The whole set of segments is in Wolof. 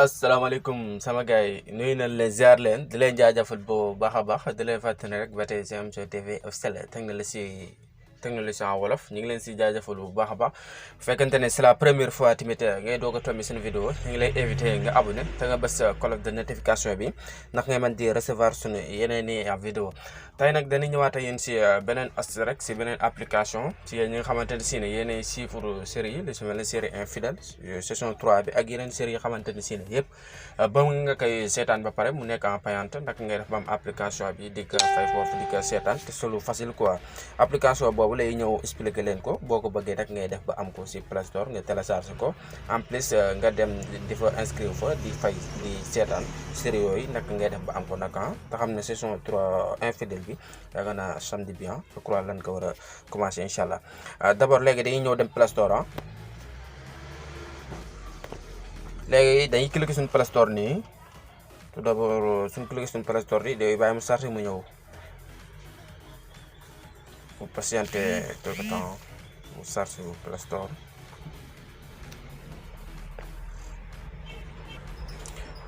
asalaamaaleykum sama gars yi nuyu nañ leen ziar leen di leen jaajëfal bu baax a baax di leen fàttali rek ba tey GMZ TV officiel technologie en wolof ñu ngi leen si jaajëfal bu baax a baax bu fekkente ne c'est la première fois tamit ngay doog a tombé suñu vidéo ñu ngi lay invité nga abonné te nga bës cloche de notification bi ndax ngay mën di recevoir suñu yeneen i vidéo tey nag dañuy ñëwaat ak yéen si beneen astuce rek si beneen application si yéen ñi nga xamante ne si ne yéenay suivre série yi lu si mel ne série infidèle saison 3 bi ak yeneen série yi xamante ne si ne yëpp ba nga koy seetaan ba pare mu nekk en payante ndax ngay def ba am application bi di ko fay foofu di ko seetaan te solu facile quoi application boobu lay ñëw expliquer leen ko boo ko bëggee rek ngay def ba am ko si Play Store nga télécharge ko en plus nga dem di fa inscrire fa di fay di seetaan série yooyu nag ngay def ba am ko nag te xam ne saison 3 infidèle bi yaakaar naa samedi bi je crois lan ko war a commencé incha allah d'abord léegi dañuy ñëw dem Play Store léegi dañuy cliquer suñu Play Store nii tout d'abord suñu cliquer suñu Play Store nii day bàyyi mu chargé mu ñëw mu patienter quelque temps mu chargé Play Store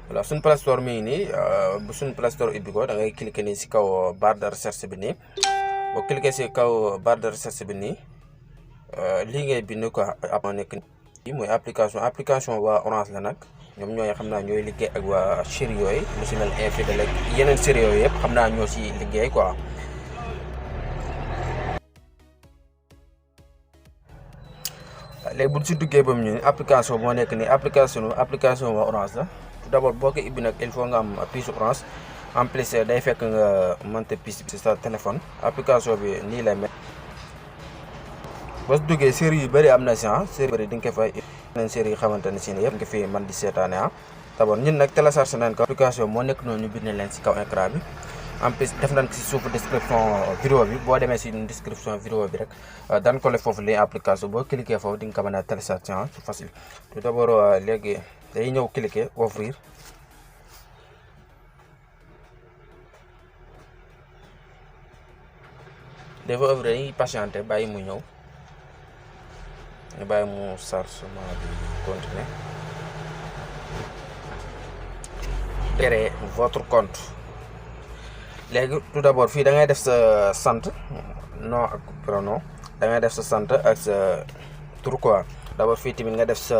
voilà suñu Play Store mii nii bu suñu Play Store ubbi ko da ngay cliquer nii si kaw barre de recherche bi nii boo cliquer si kaw barre de recherche bi nii lii ngay bind quoi moo nekk nii mooy application waa Orange la nag ñoom ñooy xam naa ñooy liggéey ak waa série yooyu lu si mel infidèle ak yeneen série yooyu yëpp xam naa ñoo si liggéey quoi. léegi bu ñu si duggee ba mu ñu application moo nekk nii application waa Orange la tout d'abord boo ko ibbi nag il faut nga am puce Orange en plus day fekk nga mënta puce si sa téléphone application bi nii lay mel. boo si duggee série yu bëri am na si série yu bëri di nga ko fay yeneen série yi xamante ne si ne yëpp nga fi mën di seetaane d'abord ñun nag télécharge nañ ko application moo nekk noonu ñu bind leen si kaw écran bi en plus def nañ ko si suufu description vidéo bi boo demee si description vidéo bi rek daan ko le foofu li application boo cliquer foofu di nga ko mën a télécharger c'est facile tout d'abord léegi day ñëw cliquer ouvrir dafa ouvrir dañuy patienter bàyyi mu ñëw ñu bàyyi mu chargement bi continuer créer votre compte léegi tout d'abord fii da ngay def sa sant nom ak prénom da ngay def sa sant ak sa tur quoi d'abord fii tamit nga def sa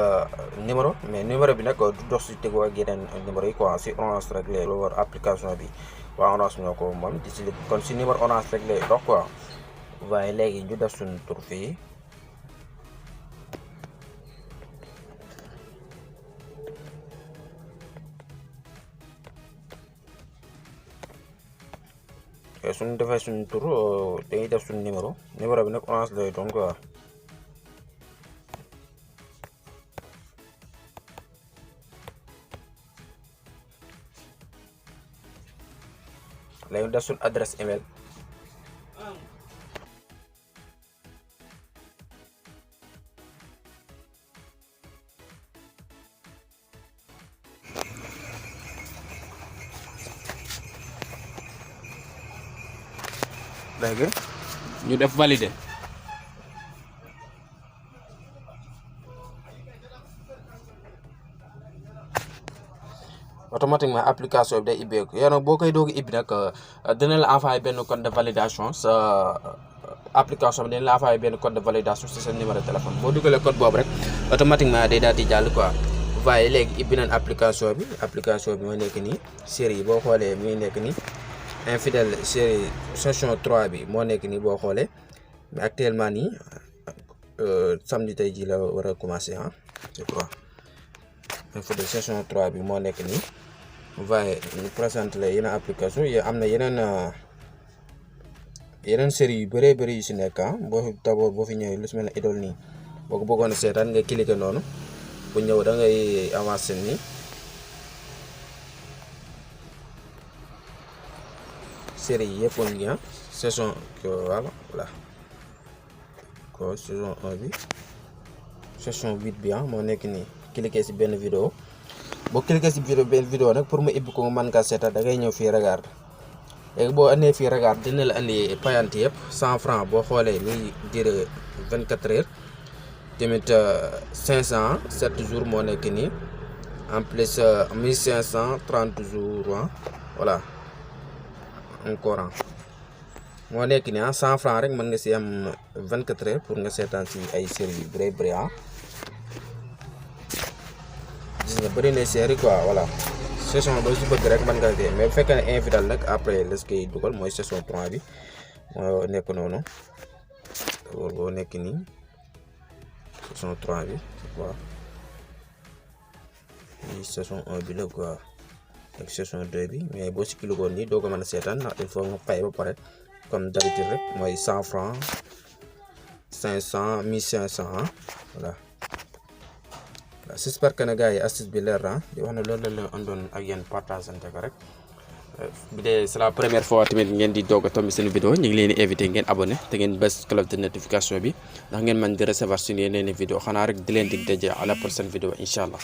numéro mais numéro bi nag du dox si tegoo ak yeneen numéro yi quoi si Orange rek lay war application bi waa Orange ñoo ko moom di si kon si numéro Orange rek lay dox quoi waaye léegi ñu def suñu tur fii suñu defee suñu tur dañuy def suñu numéro bi nag Orange lay doon quoi léegi def suñu adresse email léegi ñu def valider automatiquement application bi day ibbeeku yow nag boo koy doog ibbi nag dina la envoyer benn code de validation sa application bi dina la envoyer benn code de validation si sa numéro de téléphone boo dugalee code boobu rek automatiquement day daal di jàll quoi waaye léegi ibbi nañ application bi moo nekk nii série yi boo xoolee mi ngi nekk nii infidèle série saison 3 bi moo nekk nii boo xoolee mais actuellement nii samedi tey jii la war a commencer je crois infidèle saison 3 bi moo nekk nii waaye ñu présente la yeneen application yi am na yeneen série yu bëree bëri yu si nekk boo fi ñëwee lu si mel ne idole nii boo ko bëggoon a seetaan nga cliquer noonu bu ñëw da ngay avancer nii série yi yëpp woon ngi saison voilà ko saison 1 bi saison 8 bi moo nekk nii cliquer si benn vidéo boo cliquer si benn vidéo nag pour mu ibbi ko nga mën kaa seetaan da ngay ñëw fii regarde léegi boo andee fii regarde dina la andi payante yëpp 100 francs boo xoolee muy dire 24 heures tamit 500 7 jours moo nekk nii en plus 1530 jours voilà encore moo nekk ni 100 francs rek mën nga si am 24 heures pour nga seetaan si ay série yu bëri gis nga bëri na série quoi voilà saison boo si bëgg rek mën nga dee mais bu fekkee ne infidèle nag après les koy dugal mooy saison 3 bi moo nekk noonu boo nekk nii saison 3 bi quoi saison 1 bi la quoi ak saison 2 bi mais boo si kilogoon nii doo ko mën a seetaan ndax il faut nga fay ba pare comme d'habitude rek mooy 100 francs 500 1500 voilà j'espère que ne gars yi astuce bi leer na di wax ne loolu la andoon ak yéen partagante ko rek bu dee c'est la première fois tamit ngeen di doog a tomber seen vidéo ñu ngi leen di invité ngeen abonné te ngeen bës cloche de notification bi ndax ngeen mën di recevoir suñu yeneen vidéo xanaa rek di leen dig daje à la prochaine vidéo incha allah